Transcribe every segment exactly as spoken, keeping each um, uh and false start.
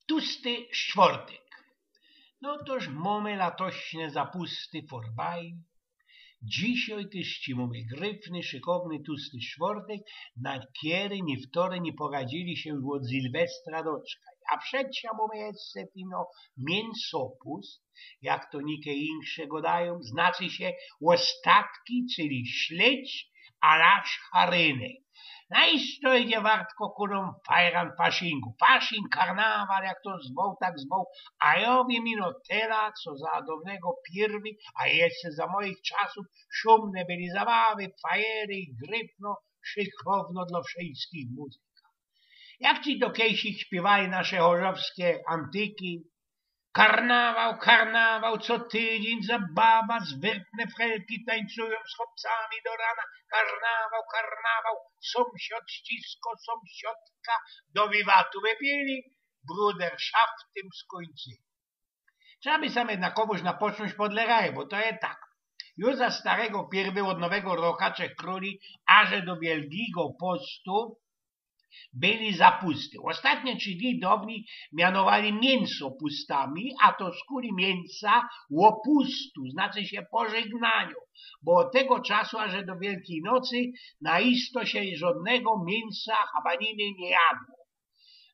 Tusty sztwortek. No toż mōmy latośne zapusty forbaji. Dzisiej tyż ci mōmy gryfny, szykowny tusty sztwortek, na kery niywtory niy poradziyli sie już ôd Sylwestra doczkać. A przeca mōmy jeszcze ino miynsopust, jak to nikej insze godajōm, znaczy sie ôstatki, czyli śledź a la szcharynek. Na isto idzie wartko ku nōm fajran faszingu. Faszing, karnawal, jak to zwoł, tak zwoł. A jo wiym ino tela, co za downego piyrwyj, a jeszcze za moich czasōw szumne byli zabawy, fajery i gryfno, szykowno dlŏ wszyjskich muzyka. Jak ci to kejsik śpiywali nasze chorzowske antyki, karnawal, karnawal, co tydziyń zabawa, zwyrtne frelki tańcujōm z chopcami do rana. Karnawal, karnawal, sōmsiod ścisko sōmsiodka, do wiwatu wypiyli, bruderszaftem skōńczyli. Trzeba by sam jednakowōż napoczōńć podle raje, bo to je tak. Już za starego piyrwyj ôd nowego roka trzech krōli, aże do Wielkigo Postu, byli zapusty. Ôstatnie trzi dni downi mianowali miynsopustami, a to skuli miyńsa ôpustu, znaczy sie pożygnaniŏ, bo ôd tego czasu aże do Wielkij Nocy na isto sie żŏdnego miyńsa, chabaniny niy jadło.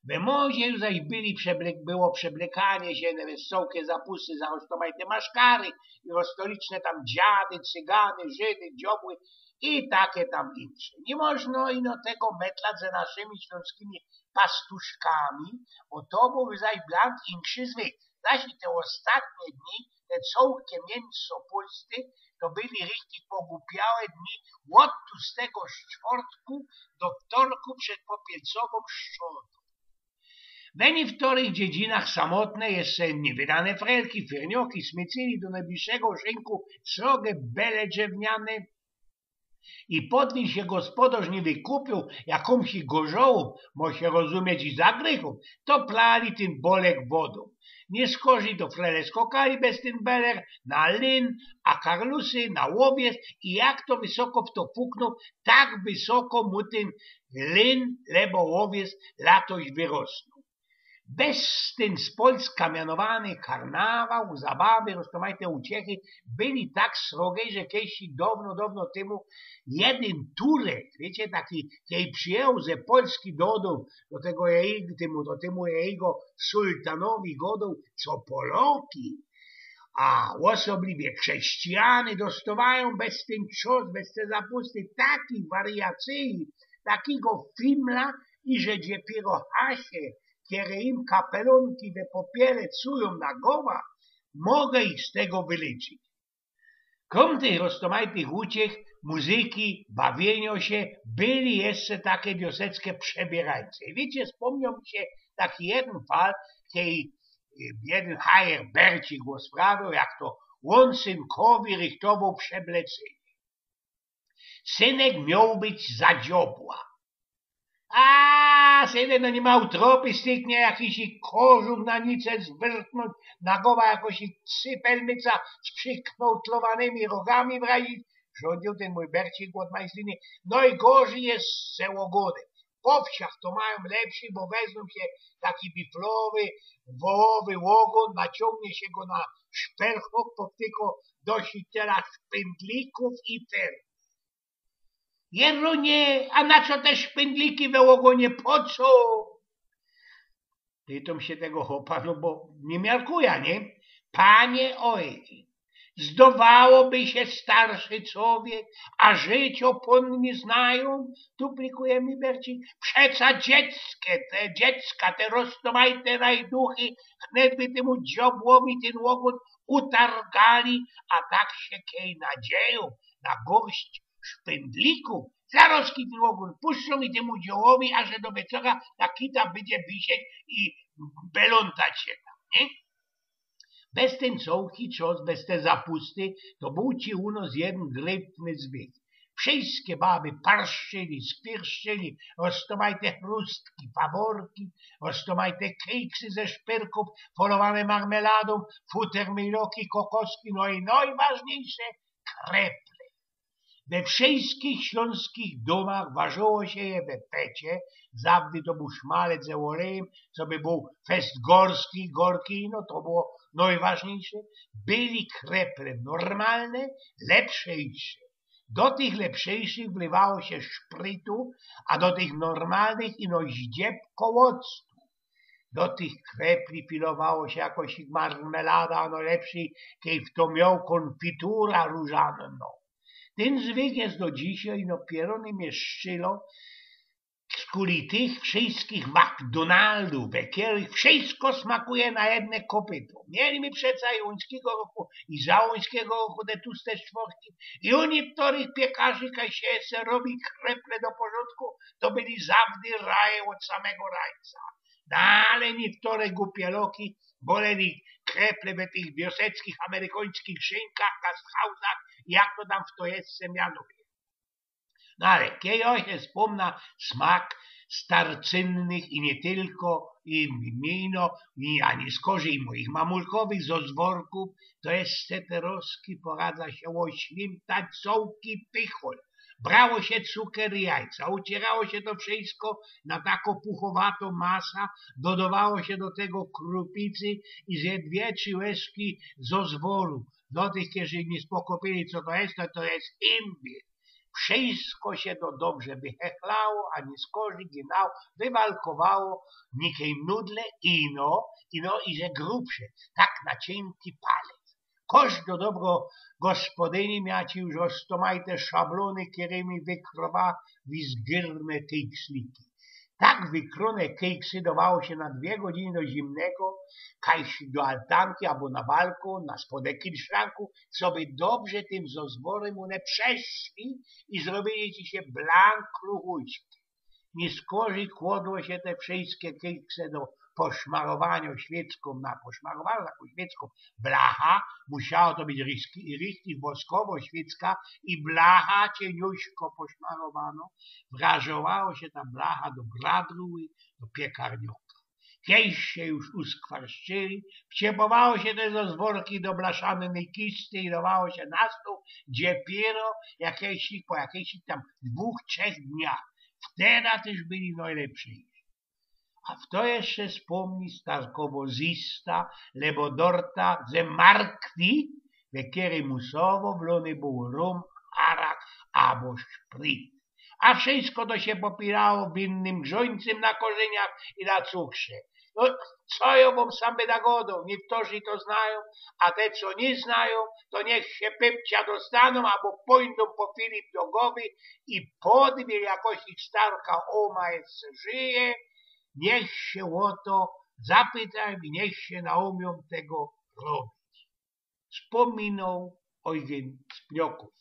We modzie już zaś byli przeblyk-, było przeblykanie sie, ne wesołke zapusty za roztōmajte maszkary i roztoliczne tam dziady, cygany, Żydy, dziobły i take tam insze. Niy można ino tego metlać ze naszymi ślōnskimi pastuszkami, bo to bōł zaś blant inszy zwyk. Zaś te ôstatnie dni, te cołke miynsopusty, to byli richtig pogłupiałe dni ôd tustego sztwortku do wtorku przed popielcowōm szczodrōm. We niywtorych dziedzinach samotne jeszcze niywydane frelki, firnioki, smycyli do nojbliższego szynku srogie bele drzewniane i podwij sie gospodŏrz niy wykupiōł jakōmś gorzołōm, mo sie rozumieć, i zagrychōm, to plali tyn bolek wodōm. Niyskorzij do frele skokali bez tyn beler na lyn, a karlusy na łowiez i jak to wysoko w to puknōł, tak wysoko mu tyn lyn lebo łowiez latoś wyrosnōł. Bez tyn z Polska mianowany karnawal, zabawy, roztōmajte uciechy byli tak srogej, że kejś downo, downo tymu jedyn Turek, wiycie, taki, kej przijechoł ze Polski dodōm, do tego jej, tymu, do tymu jego sultanowi godoł, co Poloki, a ôsobliwie chrześcijany dostŏwajōm bez tyn czos, bez te zapusty, takich wariacyji, takigo fimla, i że dziepiero hasie, kere im kapelōnki we popiele cujōm na gowa, mogã ich z tego wyliczyć. Krōm tych roztōmajtych uciech, muzyki, bawiyniŏ sie, byli jeszcze take wioseckie przebierańce. I wiycie, spōmniōł mi sie taki jedyn fal, kej, e, jedyn hajer Bercik ôsprawioł, jak to ôn synkowi rychtowoł przeblecynie. Synek mioł być za dziobła. A, synek, no niy ma utropy, styknie jakiś kożuch na nice zwyrtnōńć, na gowa jakoś cypelmyca z przyknōłtlowanymi rogami wrazić. Rzuciōł tyn mōj Bercik ôd majstriny. No i gorzij je ze ôgōnym. Po wsiach to majōm lepszyj, bo weznōm sie taki biflowy, wołowy ôgōn, naciōngnie sie go na szperchok, powtykŏ do sitela szpyndlikōw i fer. Jeronie, a na co te szpyndliki we ôgōnie, po co? Pytōm sie tego chopa, no bo niy miarkuja, niy? Panie ojcze, zdowałoby sie starszy cowiek, a życiŏ pōn niy znajōm? Duplikuje mi Bercik. Przeca dziecka, te dziecka, te roztōmajte rajduchy, wnet by tymu dziobłowi tyn ôgōn utargali, a tak sie kej nadziejōm na gōrść szpyndlikōw, zarŏzki tyn ôgōn puszczōm i tymu dziołowi, a że do wieczora ta kita bydzie wisieć i belōntać sie tam, niy? Bez tyn cołki czos, bez te zapusty, to bōł ci u nos jedyn grypny zwyk. Wszyjske baby parszczyli, skwierszczyli, roztōmajte chrustki, faworki, roztōmajte keksy ze szpyrkōw, folowane marmeladōm, futermyloki, kokoski, no i nojważniyjsze, kreple. We wszyjskich ślōnskich dōmach warzyło sie je we pecie, zawdy to bōł szmalec ze ôlejym, coby bōł fest gorski, gorki, no to było nojważniyjsze. Były kreple normalne, lepszejsze. Do tych lepszejszych wlywało sie szprytu, a do tych normalnych ino ździebko octu. Do tych krepli filowało sie jakoś marmelada, a nojlepszyj, kej fto mioł, kōnfitura rōżanŏ. Tyn zwyk je do dzisiej, ino pierōny mie szczylŏ, skuli tych wszyjskich McDonaldōw, we kerych wszyjsko smakuje na jedne kopyto. Mieli my przeca i ōńskigo roku, i za ōńskigo roku te tuste sztworki, i u niytorych piekarzi, kaj sie se robi kreple do porzōndku, to byli zawdy raje ôd samego rańca. No ale niytore gupie loki woleli kreple we tych wioseckich amerykōńskich szynkach, gasthausach, jak to tam fto jeszcze mianuje. No ale kej jo sie spōmna smak starcynnych i niy tylko, i miyjno, i ani skorzij moich mamulkowych zozworkōw, to jeszcze te roski poradza sie ôślimtać cołki pichol. Brało sie cukier i jajca, ucierało sie to wszyjsko na tako puchowatŏ masa, dodowało sie do tego krupicy i ze dwie, trzi łyżki zozworu. Do tych, kerzy niy spokopiyli, co to je, to, to je imbir. Wszyjsko sie to dobrze wychechlało, a niy skorzij ginało, wywalkowało, nikej nudle, ino, ino i że grubsze, tak na ciynki palec. Kosz do dobro gospodyni miała ci już roztomajte szablōny, kerymi wykrowa wizgyrne kejksliki. Tak wykrōne kejksy dowało sie na dwie godziny do zimnego, kaj sie do altanki abo na balkōn, na spodek szranku, coby dobrze tym zozworym ône przeszli i zrobiyli ci sie blank kruchujskie. Niy skorzij kłodło sie te wszyjske kejksy do poszmarowaniŏ świeczkōm na, poszmarowaniŏ takōm świeczkōm blacha, musiało to być richtig, richtig woskowŏ świeczka i blacha ciyniyśko poszmarowanŏ, wrażowało sie ta blacha do bradruły, do piekarnioka. Kej sie już uskwarszczyli, wciepowało sie te zozworki do blaszanyj kisty i dowało sie na stōł, gdzie piero jakeś, po jakejś tam dwōch, trzech dniach. Wtedy tyż byli nojlepszyjsi. A fto jeszcze spōmni starkowŏ zista, lebo dorta ze markwi, we kerej musowo wlōny bōł rōm, arak abo szpryt. A wszyjsko to sie popijało winnym grzońcym na korzyniach i na cukrze. No, co jo wōm sam byda godoł, niytorzy to znajōm, a te, co niy znajōm, to niych sie pypcia dostanōm, abo pōjdōm po Filip do Gowy i podwiel, jakoś ich starka, ōma jeszcze żyje, niych sie ô to zapytajōm i niych sie naumiōm tego robić. Spōminoł Eugyn z Pniokōw.